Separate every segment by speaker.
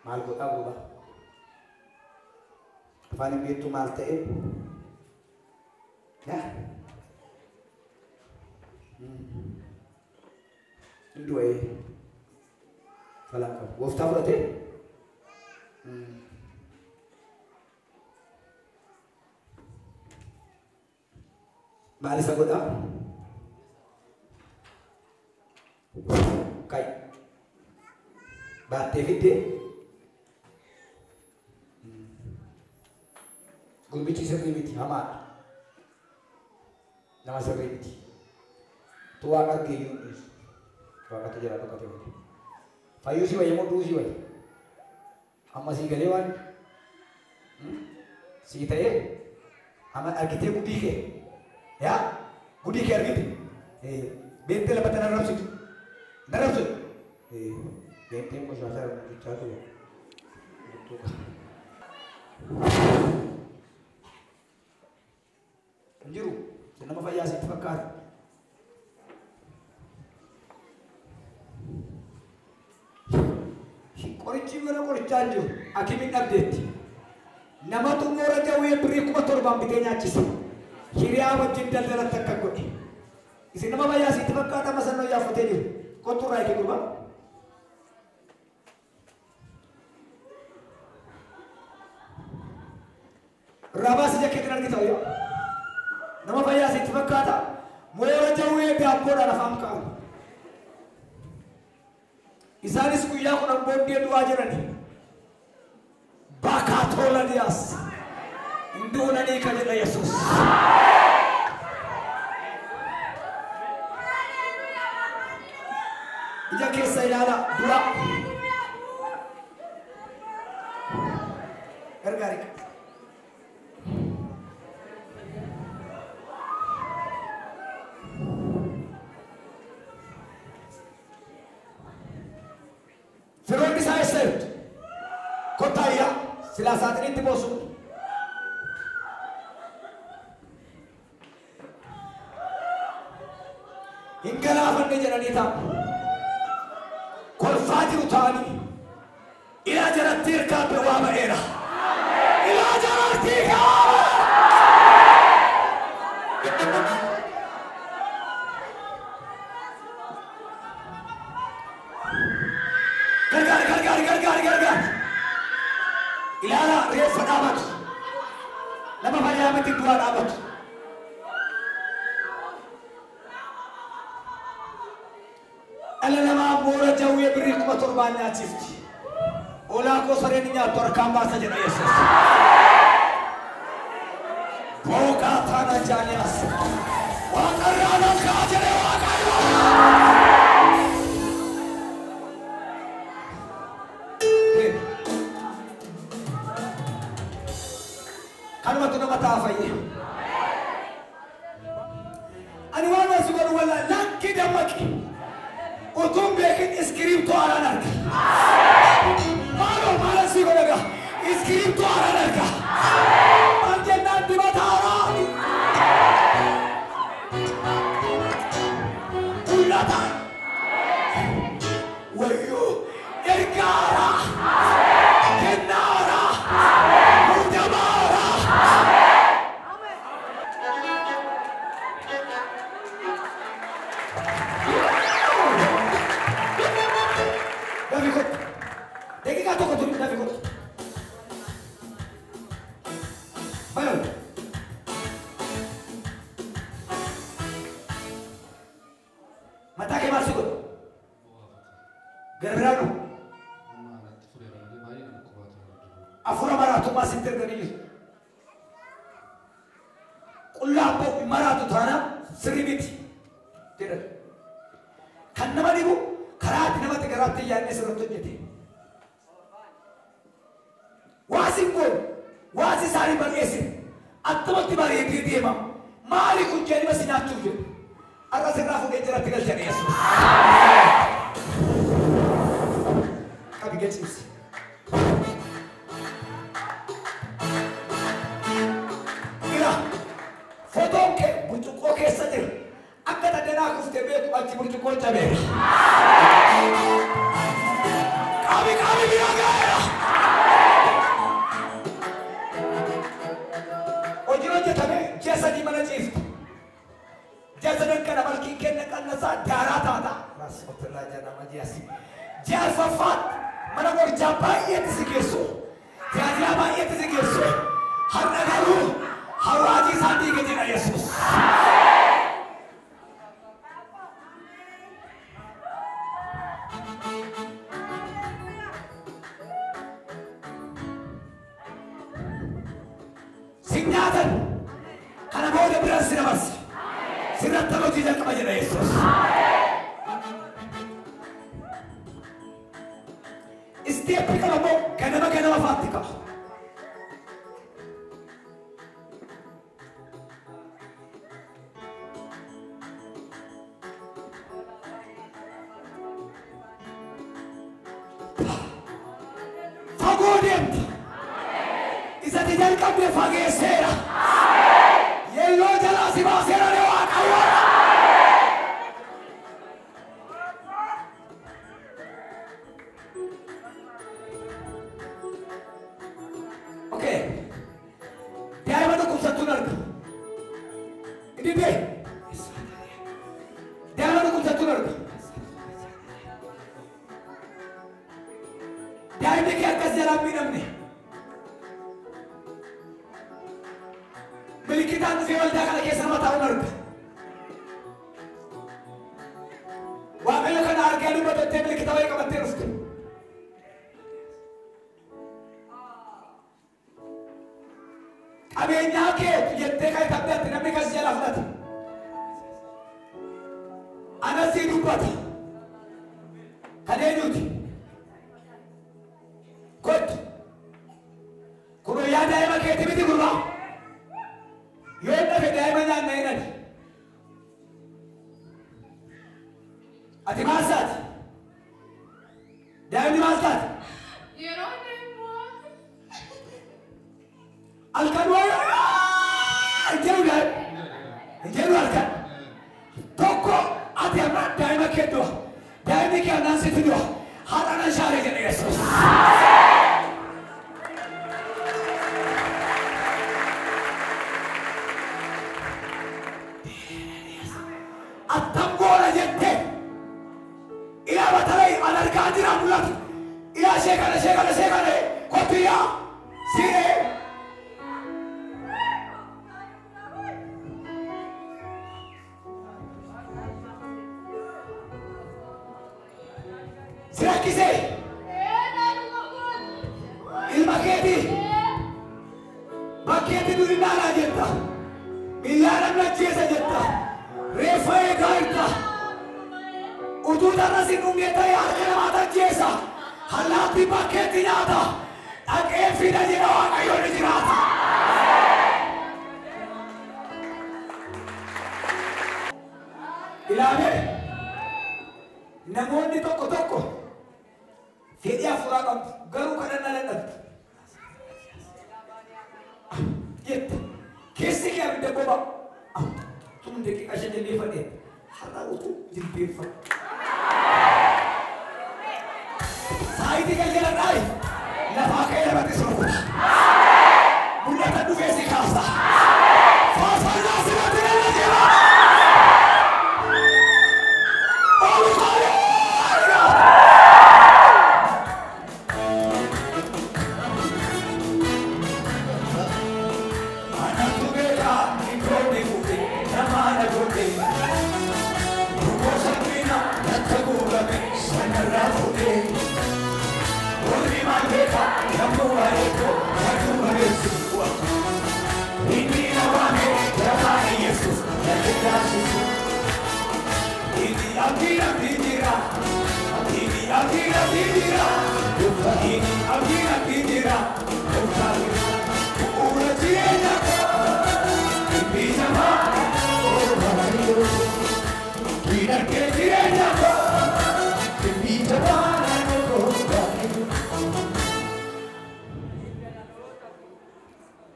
Speaker 1: Maal godhaa gurbaa? Afaan hin beektu maal ta'e? Yaa? Hin du'ee. Falaan qabu. Gooftaa fudhatee? Maal isa godhaa? Ka'i. Baattee fiddee? Gurbichi sirrii miti, hamaadha. Nama sirrii miti. Tu waaqa argee iyyuu hin dhiisu. Waaqatu jira dhokate malee. Fayyuu si wayya moo du'uu si wayya? Amma sii galee waan sii ta'ee amma argitee gudii kee. Yaa gudii kee argite. Beektee lafa tana rabsitu. Na rabsitu. Beekteen qoshaasaa jechaa ture. Hin jiru. Nama fayyaa sitti fakkaata. Qorichi mana qorichaa hin jiru. Hakimiin dhabdeetti. Namatu moora jawwee birrii 7,000 bitee nyaachise. Hiriyaa wajjin daldalatti akka godhe. Isin nama fayyaa sitti fakkaata amma sannoo yaaffatee jiru. Kottu irraa eegi gurbaa. Irraa baasi ija keetiin argita wayyaa. Nama fayyaa sitti fakkaata. Moora jawwee daabboodhaan afaan kaa'u. Isaanis guyyaa 10 booddee du'aa jirani. Baakaatoola diyaas. Hin duunanii kan jedha Yesuus. Ija keessa ilaala dura. Gargaari. Firoonni isaa eessa jirtu? Kottaa iyyaa silaa saaxiniitti boosu. Hin galaafanne jedhanii taa'u. Kolfaa jiru ta'anii. Ilaa jaratti hirkaa waa ba'eera. Ilaa jaratti hirkaa waa ba'eera. Gargaari, gargaari, gargaari, gargaari. Ilaala reeffa dhaabatu. Nama fayyaa miti du'aa dhaabatu. Dhala namaa moora jawwee birrii 7,000 nyaachifti. Olaa koo sareen nyaattu harkaan baasa jedha Yesuus. Booqaa taana jaaniyaas. Waaqarraa nan ka'a jedhe Waaqayyo. Kanumatu nama ta'a fayye. Ani waan si godhu walla lakki dammaqi. Utuun beekin iskiriiptoo haaraan arga. Maaloo maalan si godha gaa? Iskiriiptoo haaraan arga. Maal jennaan dibata haaraa. Mul'ata. Wayyoo ergaa haaraa. Kennaa haaraa. Muudama haaraa. Dafi kottu. Daqiiqaa tokko turi dafi kottu. Bayo. Mataa kee maal si godhu? Gara biraa dhufu. Afura maraatummaa sitti erganii jiru. Qullaa ba'u maraatu taana sirrii miti jedhan. Kan nama dhibu karaa ati namatti garaatti yaadne sirriitti hojjete. Waasi hin goone, waasi isaanii bal'eessine, attamatti bareedee deema. Maali kun jedhima si nyaachuuf jedhu. Har'a sirraa fuudhee jiratti galchanii Yesuus. burcuqqoo keessa jira. Akka taddanaa kuftee beeku achi burcuqqoon cabeera. Qabi qabi bira ga'eera. Hojiin hojjetame ji'a 3 mana ciiftu. Ji'a 3 kana malkiin kenna qannasaa daaraa taata. Raasootirraa jedhama ji'as. Ji'a 4ffaatti mana qorichaa baay'eetti si geessu. Tajaajila baay'eetti si geessu. Har'a garuu hawaajii isaa diige jedha Yesuus. Si nyaatan kana booda biraan si dabarsa. Sirratti hojii jalqaba jedha Yesuus. Isteeppi qaba immoo ganama ganama faatti qaba. Fagoo deemta. Isa ti jalqabde fageesseera. Yeelloo jalaa si baaseera ni Waaqayyoodha. Okay. Daa'ima dhukkubsattuun arga. Ididee. Daa'ima dhukkubsattuun arga. Daa'imni kee akkas jalaa hin miidhamne. Milikitaan dhufee waldaa kana keessa nama taa'uun arga. Waaqayyo kana argee dubbatattee milikita wayii qabattee dhufte. Qabeenyaa kee jettee kan itti namni kas jala fudhate. Anasii dubbata. Kan eenyuti? Kottu. Kun yaa daa'ima keetii miti gurbaa. Yoo hin dhafe daa'ima nyaanna hin adi. Ati maal taate? Daa'imni maal taate?
Speaker 2: Yeroo deemu
Speaker 1: Halkan wayii hin jedhu daa'imni. Hin jedhu halkan. Tokko ati amma daa'ima kee du'a. Daa'imni kee annaan sitti du'a. Har'a nan shaare jedha Yesuus. Attam goona jettee ilaa batalai an argaa jira mul'atu. Ilaa ishee kana ishee kana ishee kana kottu yaa siree. Si rakkisee ilma keetii bakkeetti duri naalaa jetta. Miillaan ajjeesa jetta. Reeffa eegaa jirta. Utuu tarras hin dhumne ta'e harka namaatu ajjeesa. Allaattiin bakkeetti nyaata. Dhaqee fida jedha Waaqayyo ni jiraata. Ilaalee namoonni tokko tokko fedhii hafuuraa qabdu garuu kadhannaa dadhabdu. Jette keessi kee abidda boba'a. Tun daqiiqa 5 jilbeeffadhe har'a utuu jilbeeffadhu. Saayitii kan jala dhaayi lafaa ka'ee lafatti si rukuta. Mul'ata dhufee si kaasa. Faarfannaa sirratti nama jira. Ol kaa'ee. Anatu beekaa iddoo fuute nama na goote. Gosa bina natti guurame sanarraa fuute. Warri maal beekaa yommuu wareegoo aduu bareessu. Inni na waame jabaa Yesuus natti taasisu. Inni abdii abdii jira. Inni abdii abdii jira. Inni abdii abdii jira. Bu'uura jireenya koo dubbii namaa Dinagdee jireenya koo dubbii jabaa naannoo koo.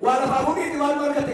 Speaker 1: Waa lafaa fuudhiiti waan nu argachuu